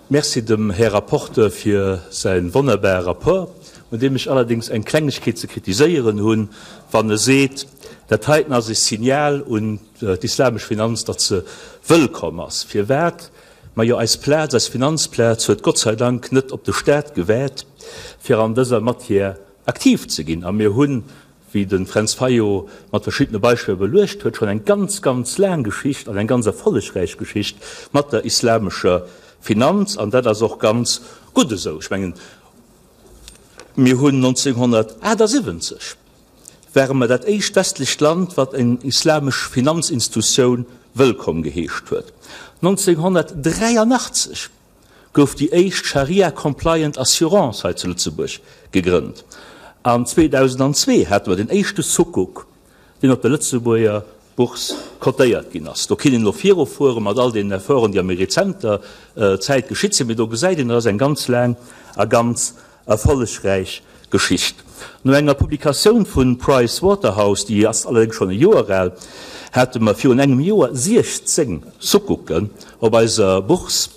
Merci dem Här Rapporteur fir säi wonnerbare Rapport, un deem ech allerdéngs eng Klengegkeet ze kritiséieren hunn, wann e seet, dat heiten ass e Signal un d'islamesch Finanz, datt se wëllkomm ass. Firwat? Majo, eis Plaz, eis Finanzplaz huet Gott sei Dank net op de Staat gewäert, fir an dëser Matière aktiv ze ginn. A mir hunn, wéi de Fränz Fayot mat verschiddene Beispiller beluecht huet, schonn eng ganz, ganz laang Geschicht an eng ganz erfollegräich Geschicht mat der islamescher Finanz. An dat ass och ganz gutt esou. Ech mengen, mir hunn 1978 ware mer dat éischt westlecht Land, wat eng islamesch Finanzinstitutioun wëllkomm geheescht huet. 1983 gouf déi éischt Sharia-compliant Assurance hei zu Lëtzebuerg gegrënnt an 2002 hate mer den éischte Sukuk, deen op der Lëtzebuerger Bourse cotéiert ginn ass. Do kinnt een elo virufuere mat all deenen Efforten, déi a méi rezenter Zäit geschitt sinn, mee do gesäit een, dat ass eng ganz laang a ganz Erfollegräich Geschicht. No enger Publikatioun vu Price Waterhouse, déi ass allerdéngs schonn e Joer al, hate mer virun engem Joer 16 Sukuken op eiser Bourse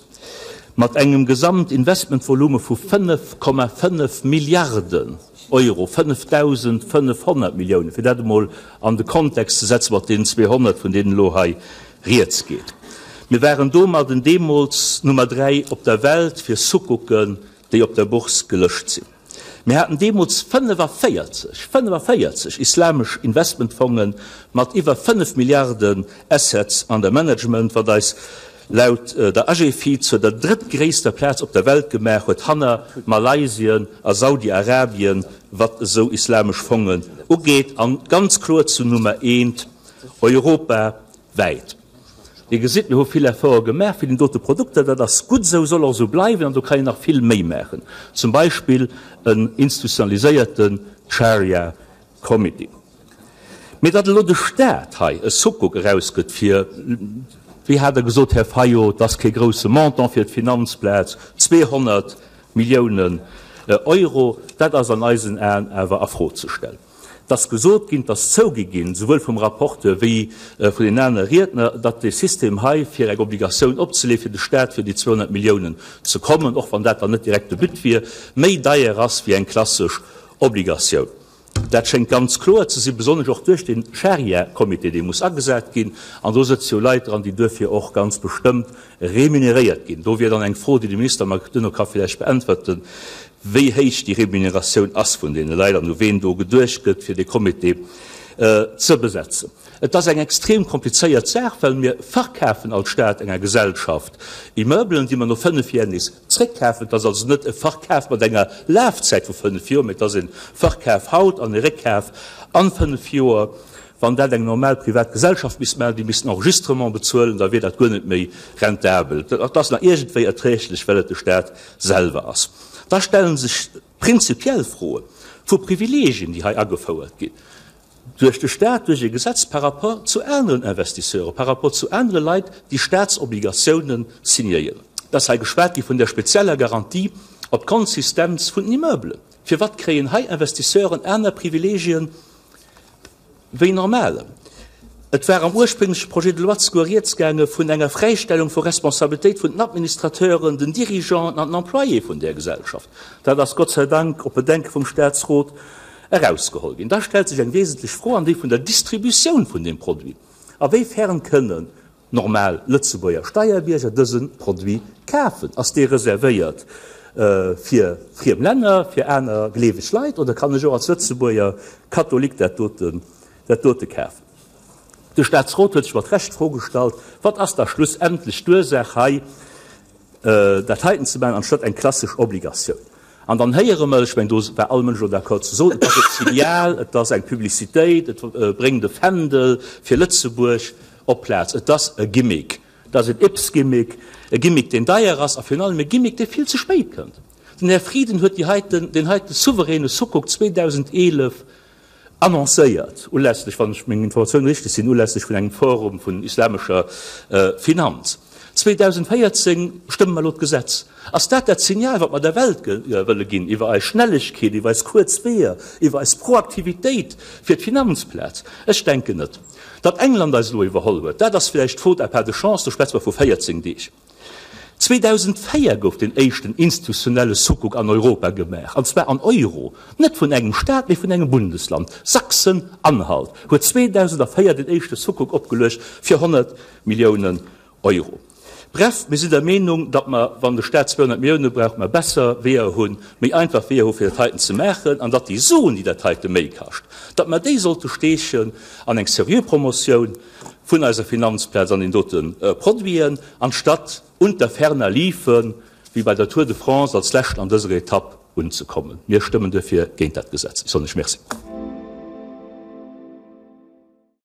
mat engem Gesamtinvestmentvolume vu 5,5 Milliarden Euro, 5.500 Milliounen, fir dat emol an de Kontext ze setze mat deenen 200, vun deenen elo hei rieds geet. Mir waren domadden deemools Nummer 3 op der Welt fir Sukuken déi op der Bourse gelëscht sinn. Mir haten deemools 45, 45 islamesch Investmentfonge mat iwwer 5 Milliarden Assets under management, wat eis laut der AGFI zur der drëttgréisster Plaz op der Welt gemaach huet, hanner Malaysien a Saudi-Arabien, wat esou islamesch Fongen ugeet, an ganz kloer zu Nummer eent europawäit. Dir gesitt, mir hu vill Efforte gemaach fir déi dote Produkter. Dat ass gutt esou, soll och esou bleiwen an do kann een nach vill méi maachen, zum Beispill en institutionaliséierte Sharia Committee. Mee datt elo de Stat hei e Sukuk erausgëtt fir, wéi hat Der gesot, Här Fayot, et ass kee grouse Montant fir d'Finanzplaz, 200 Milliounen Euro, dat ass an eisen Aen awer a Fro ze stellen. Et ass gesot ginn, et ass zougi ginn, souwuel vum Rapporteur wéi vun den anere Riedner, datt dee System hei, fir eng Obligatioun opzeleeën, fir de Stat fir déi 200 Milliounen ze kommen, och wann dat dann net direkt de But wier, méi deier ass wéi eng klassesch Obligatioun. Dat schéngt ganz kloer ze sinn, besonnesch och duerch de Scharia-Comité, dee muss agesat ginn. An do sëtze jo Leit dran, déi duerfir och ganz bestëmmt remuneréiert ginn. Do wier dann eng Fro, déi de Minister mer duerno ka villäicht beäntwerten, wéi héich déi Remuneratioun ass vun deene Leit an u ween do geduecht gëtt, fir dee Comité ze besetzen. Et ass eng extrem komplizéiert Saach, well mir verkafen als Stat enger Gesellschaft Immeubelen, déi mer no fënnf Joer nees zréckkafen. Et ass also net e Verkaf mat enger Lafzäit vu fënnf Joer, mä et ass e Verkaf haut an e Réckkaf an fënnf Joer. Wann dat eng normal privat Gesellschaft misst maachen, déi misst en Enregistrement bezuelen, da wier dat guer net méi rentabel. Et ass nach iergendwéi erträglech, well et de Stat selwer ass. Da stelle sech prinzipiell Froe vu Privilegien, déi hei agefouert ginn duerch de Stat, duerch e Gesetz par rapport zu aneren Investisseuren, par rapport zu anere Leit, déi Statsobligatiounen signéieren. Et ass hei geschwat gi vun der spezieller Garantie op d'Konsistenz vun den Immeubelen. Firwat kréien hei Investisseuren aner Privilegien wéi normale. Et war am urspréngleche Projet de loi souguer rieds gaange vun enger Fräistellung vu Responsabilitéit vun den Administrateuren, den Dirigeanten an den Employéë vun där Gesellschaft. Dat ass Gott sei Dank op Bedenke vum Statsrot erausgeholl ginn. Da stellt sech eng wesentlech Fro, an déi vun der Distributioun vun deem Produit. A wéi fern kënnen normal Lëtzebuerger Steierbierger dëse Produit kafen? Ass dee reservéiert fir friem Länner, fir aner gleeweg Leit, oder kann ech och als Lëtzebuerger Katholik dat doten, dat dote kafen? De Staatsrot huet sech mat Recht d'Fro gestallt, Wat ass da schlussendlech d'Ursaach hei, dat heiten ze maachen, anstatt eng klassesch Obligatioun? An dann héiere mer, ech mengen, do war all Mënsch elo d'accord ze soen, et ass e Signal, et ass eng Publicitéit, et bréngt e Fändel fir Lëtzebuerg op d'Plaz. Et ass e Gimmick. Et ass en Yps-Gimmick, e Gimmick, deen deier ass a virun allem e Gimmick, dee vill ze spéit kënnt. Den Här Frieden huet déi heiten, deen heite souveräne Sukuk 2011 annoncéiert, ulässlech, wann ech meng Informatiounen richteg sinn, ulässlech vun engem Forum vun islamescher Finanz. 2014 stëmme mer elo d'Gesetz. Ass dat dat Signal, wat mer der Welt wëlle ginn iwwer eis Schnellegkeet, iwwer eis kuerz Weeër, iwwer eis Proaktivitéit fir d'Finanzplaz? Ech denken net. Datt England eis elo iwwerholl huet, dat ass vläicht faute à pas de chance, do schwätze mer vu 14 Deeg. 2004 gouf den éischten institutionelle Sukuk an Europa gemaach, an zwar an Euro, net vun engem Staat, mee vun engem Bundesland. Sachsen-Anhalt huet 2004 den éischte Sukuk opgeluecht fir 100 Milliounen Euro. Bref, mir sinn der Meenung, datt mer, wann de Staat 200 Millioune brauch, mer besser Weeër hunn, méi einfach Weeër hu fir dat heiten ze maachen, an datt déi Suen, déi dat heite méi kascht, datt mer déi sollte steechen an eng seriö Promotioun vun eiser Finanzplaz an deenen dote Produiten, anstatt unter ferner liefen, wéi bei der Tour de France als Leschten an dëser Etapp unzekommen. Mir stëmmen duerfir géint dat Gesetz. Ech soen lech Merci.